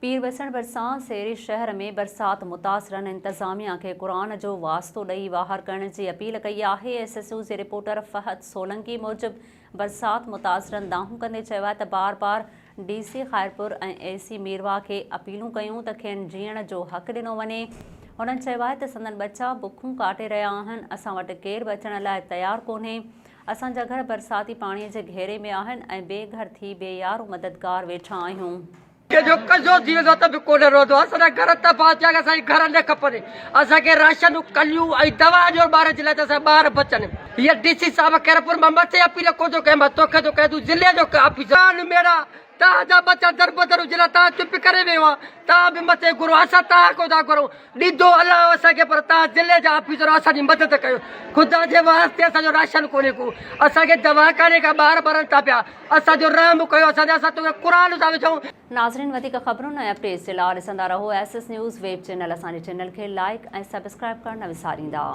پير وسڻ ڀرسان سيري شهر ۾ برسات متاثرن انتظاميا کي قرآن جو واسطو ڏئي واهر ڪرڻ جي اپيل ڪئي آهي. ايس ايس يو جي رپورٽر فهد سولنگي موجب برسات متاثرن دانهون ڪندي چيو آهي ته بار بار ڊي سي خيرپور ۽ اي سي ميرواهه کي اپيلون ڪيون ته کين جيئڻ جو حق ڏنو وڃي. هنن چيو آهي ته سندن ٻچا بکون ڪاٽي رهيا آهن، اسان وٽ ڪير به اچڻ لاء تيار ڪونهي، اسان جا گهر برساتي پاڻي جي گهيري ۾ آهن ۽ بي گهر ٿي بي يار و مددگار ويٺا آهيون. ڪنهن جو قضو ٿي ويندو آهي ته به ڪونه روئندو آهي. اسان جا گهر تباهه ٿيا اسان کي گهر نه کپن. اسان کي راشن، ڪليون ۽ دوا ڏيو ٻارن جي لاء ته اسان جا ٻار بچن. هيء ڊي سي صاحب خيرپور مان مٿي اپيل ڪونه ٿو ڪيان مان توکي ٿو ڪيان تون ضلعي جو آفيسر آهين ميڙا توهان جا ٻچا دربدر هجن ها توهان چپ ڪري ويو ها توهان به مٿي گهرو اسان توهان کان ٿا گهرون ڏيندو الله اسان کي پر توهان ضلعي جا آفيسر اسان جي مدد ڪيو خدا جي واسطي اسان جو راشن ڪونهي ڪو اسان کي دوا ڪانهي ڪا ٻار مرن ٿا پيا اسان جو رحم ڪيو اسان تي اسان توکي قرآن ٿا وجهون. ناظرين وڌيڪ خبرن ۽ اپڊيٽس جي لاء ڏسندا رهو S S news web channel اسان جي چينل کي لائيڪ ۽ سبسڪرائيب ڪرڻ نه وساريندا.